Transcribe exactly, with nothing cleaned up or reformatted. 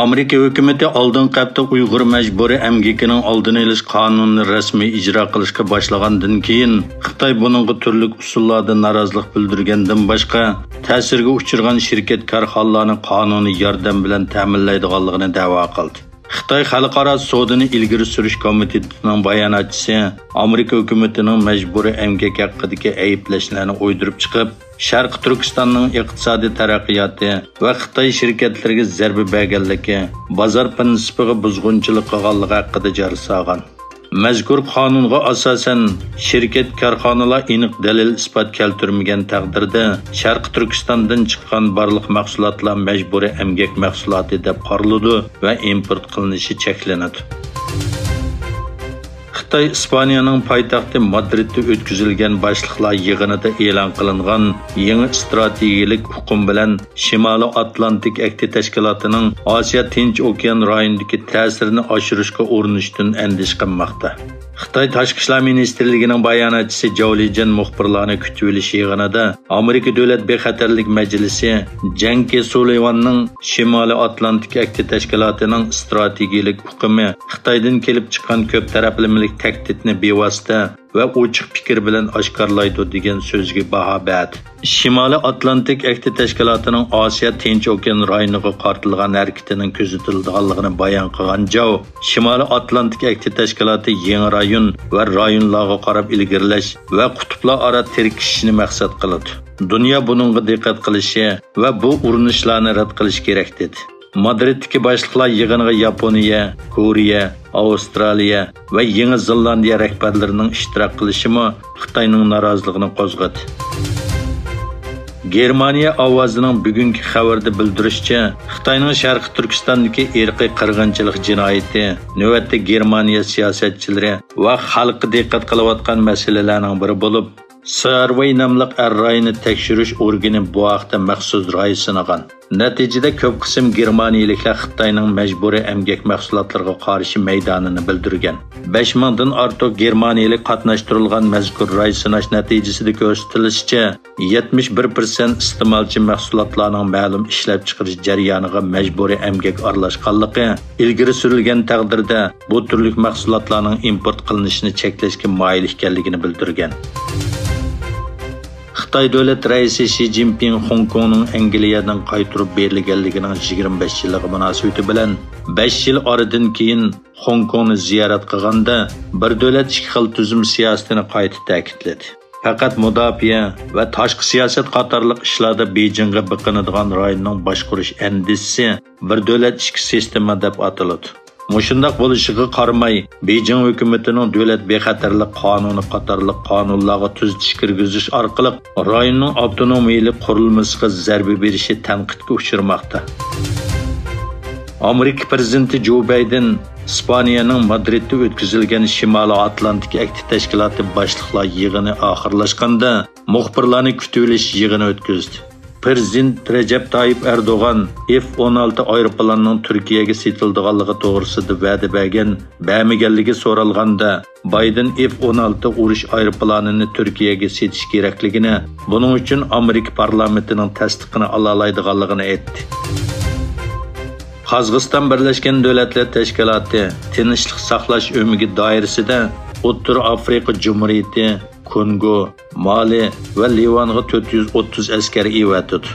ئامېرىكا ھۆكۈمىتى ئالدىنقى ھەپتە ئۇيغۇر مەجبۇرىي ئەمگىكىنىڭ ئالدىنى ئېلىش قانۇنىنى رەسمىي ئىجرا قىلىشقا باشلىغاندىن كېيىن، خىتاي بۇنىڭغا تۈرلۈك ئۇسۇللاردا نارازىلىق بىلدۈرگەندىن باشقا، تەسىرگە ئۇچرىغان شىركەت كارخانىلارنى قانۇنىي ياردەم بىلەن تەمىنلەيدىغانلىقىنى دەۋا قىلدى. خىتاي خەلقئارا سودىنى ئىلگىرى سۈرۈش كومىتېتىنىڭ باياناتچىسى ئامېرىكا ھۆكۈمىتىنىڭ مەجبۇرىي ئەمگەك ھەققىدىكى ئەيىبلەشلەرنى ئويدۇرۇپ چىقىپ، شەرقىي تۈركىستاننىڭ ئىقتىسادىي تەرەققىياتى ۋە خىتاي شىركەتلىرىگە زەربە بەرگەنلىكى، بازار پىرىنسىپىغا بۇزغۇنچىلىق قىلغانلىقى ھەققىدە جار سالغان. مەزكۇر قانۇنغا ئاساسەن، شىركەت، كارخانىلار ئېنىق دەلىل-ئىسپات كەلتۈرمىگەن تەقدىردە، شەرقىي تۈركىستاندىن چىققان بارلىق مەھسۇلاتلار مەجبۇرىي ئەمگەك مەھسۇلاتى دەپ قارىلىدۇ ۋە ئىمپورت قىلىنىشى چەكلىنىدۇ. خىتاي ئىسپانىيەنىڭ پايتەختى مادرىدتا ئۆتكۈزۈلگەن باشلىقلار يىغىنىدا ئېلان قىلىنغان يېڭى ئىستراتېگىيەلىك ئۇقۇم بىلەن شىمالىي ئاتلانتىك ئەھدى تەشكىلاتىنىڭ ئاسىيا تىنچ ئوكيان رايونىدىكى تەسىرىنى ئاشۇرۇشقا ئۇرۇنۇشىدىن ئەندىشە قىلماقتا. خىتاي تاشقى ئىشلار مىنىستىرلىكىنىڭ باياناتچىسى جاۋ لىجېن مۇخبىرلارنى كۈتۈۋېلىش يىغىنىدا ئامېرىكا دۆلەت بىخەتەرلىك مەجلىسى جەنكى سۇلىۋاننىڭ شىمالىي ئاتلانتىك ئەھدى تەشكىلاتىنىڭ ئىستراتېگىيەلىك ئۇقۇمى خىتايدىن كېلىپ چىققان كۆپ تەرەپلىمىلىك تەھدىتنى بىۋاسىتە ۋە ئوچۇق پىكىر بىلەن ئاشكارىلايدۇ دېگەن سۆزىگە باھا بەردى. شىمالىي ئاتلانتىك ئەھدى تەشكىلاتىنىڭ ئاسىيا تىنچ ئوكيان رايونىغا قارىتىلغان ھەرىكىتىنىڭ كۆزىتىلىدىغانلىقىنى بايان قىلغان جاۋ، شىمالىي ئاتلانتىك ئەھدى تەشكىلاتى يېڭى رايون ۋە رايونلارغا قاراپ ئىلگىرىلەش ۋە قۇتۇپلار ئارا تىركىشىشنى مەقسەت قىلىدۇ. دۇنيا بۇنىڭغا دىققەت قىلىشى ۋە بۇ ئۇرۇنۇشلارنى رەت قىلىشى كېرەك، دېدى. مادرىدتىكى باشلىقلار يىغىنىغا ياپونىيە، كورېيە، ئاۋسترالىيە ۋە يېڭى زېلاندىيە رەھبەرلىرىنىڭ ئىشتىراك قىلىشىمۇ خىتاينىڭ نارازىلىقىنى قوزغىدى. گېرمانىيە ئاۋازىنىڭ بۈگۈنكى خەۋىرىدە بىلدۈرۈشىچە، خىتاينىڭ شەرقىي تۈركىستاندىكى ئىرقىي قىرغىنچىلىق جىنايىتى نۆۋەتتە گېرمانىيە سىياسەتچىلىرى ۋە خەلقى دىققەت قىلىۋاتقان مەسىلىلەرنىڭ بىرى بولۇپ، سارۋېي ناملىق ئەر رايىنى تەكشۈرۈش ئورگىنى بۇ ھەقتە مەخسۇس راي سىنىغان. نەتىجىدە كۆپ قىسىم گېرمانىيىلىكلەر خىتاينىڭ مەجبۇرىي ئەمگەك مەھسۇلاتلىرىغا قارشى مەيدانىنى بىلدۈرگەن. بەش مىڭدىن ئارتۇق گېرمانىيىلىك قاتناشتۇرۇلغان مەزكۇر راي سىناش نەتىجىسىدە كۆرسىتىلىشىچە، يەتمىش بىر پىرسەنت ئىستېمالچى مەھسۇلاتلارنىڭ مەلۇم ئىشلەپچىقىرىش جەريانىغا مەجبۇرىي ئەمگەك ئارىلاشقانلىقى ئىلگىرى سۈرۈلگەن تەقدىردە، بۇ تۈرلۈك مەھسۇلاتلارنىڭ ئىمپورت قىلىنىشىنى چەكلەشكە مايىل ئىكەنلىكىنى بىلدۈرگەن. خىتاي دۆلەت رەئىسى شى جىنپىڭ خوڭكوڭنىڭ ئەنگلىيەدىن قايتۇرۇپ بېرىلگەنلىكىنىڭ يىگىرمە بەش يىللىقى مۇناسىۋىتى بىلەن بەش يىل ئارىدىن كېيىن خوڭكوڭنى زىيارەت قىلغاندا، بىر دۆلەت ئىككى خىل تۈزۈم سىياسىتىنى قايتا تەكىتلىدى. پەقەت مۇداپىئە ۋە تاشقى سىياسەت قاتارلىق ئىشلاردا بېيجىڭغا بېقىنىدىغان رايوننىڭ باشقۇرۇش ئەندىزىسى بىر دۆلەت ئىككى سىستېما دەپ ئاتىلىدۇ. مۇشۇنداق بولۇشىغا قارىماي، بېيجىڭ ھۆكۈمىتىنىڭ دۆلەت بىخەتەرلىك قانۇنى قاتارلىق قانۇنلارغا تۈزىتىش كىرگۈزۈش ئارقىلىق رايوننىڭ ئاپتونومىيەلىك قۇرۇلمىسىغا زەربە بېرىشى تەنقىدكە ئۇچرىماقتا. ئامېرىكا پىرېزىدېنتى جو بايدېن ئىسپانىيەنىڭ مادرىدتا ئۆتكۈزۈلگەن شىمالىي ئاتلانتىك ئەھدى تەشكىلاتى باشلىقلار يىغىنى ئاخىرلاشقاندا، مۇخبىرلارنى كۈتۈۋېلىش يىغىنى ئۆتكۈزدى. پىرېزىدېنت رەجەپ تايىپ ئەردوغان ئېف ئون ئالتە ئايروپىلانىنىڭ تۈركىيەگە سېتىلىدىغانلىقى توغرىسىدا ۋەدە بەرگەن، بەرمىگەنلىكى سورالغاندا، بايدېن ئېف ئون ئالتە ئۇرۇش ئايروپىلانىنى تۈركىيەگە سېتىش كېرەكلىكىنى، بۇنىڭ ئۈچۈن ئامېرىكا پارلامېنتىنىڭ تەستىقىنى ئالالايدىغانلىقىنى ئېيتتى. قازاقىستان بىرلەشكەن دۆلەتلەر تەشكىلاتى تىنچلىق ساقلاش ئۆمىكى دائىرىسىدە ئوتتۇرا ئافرىقا جۇمھۇرىيىتى، كونگو، مالى ۋە لىۋانغا تۆت يۈز ئوتتۇز ئەسكەر ئېۋەتىدۇ.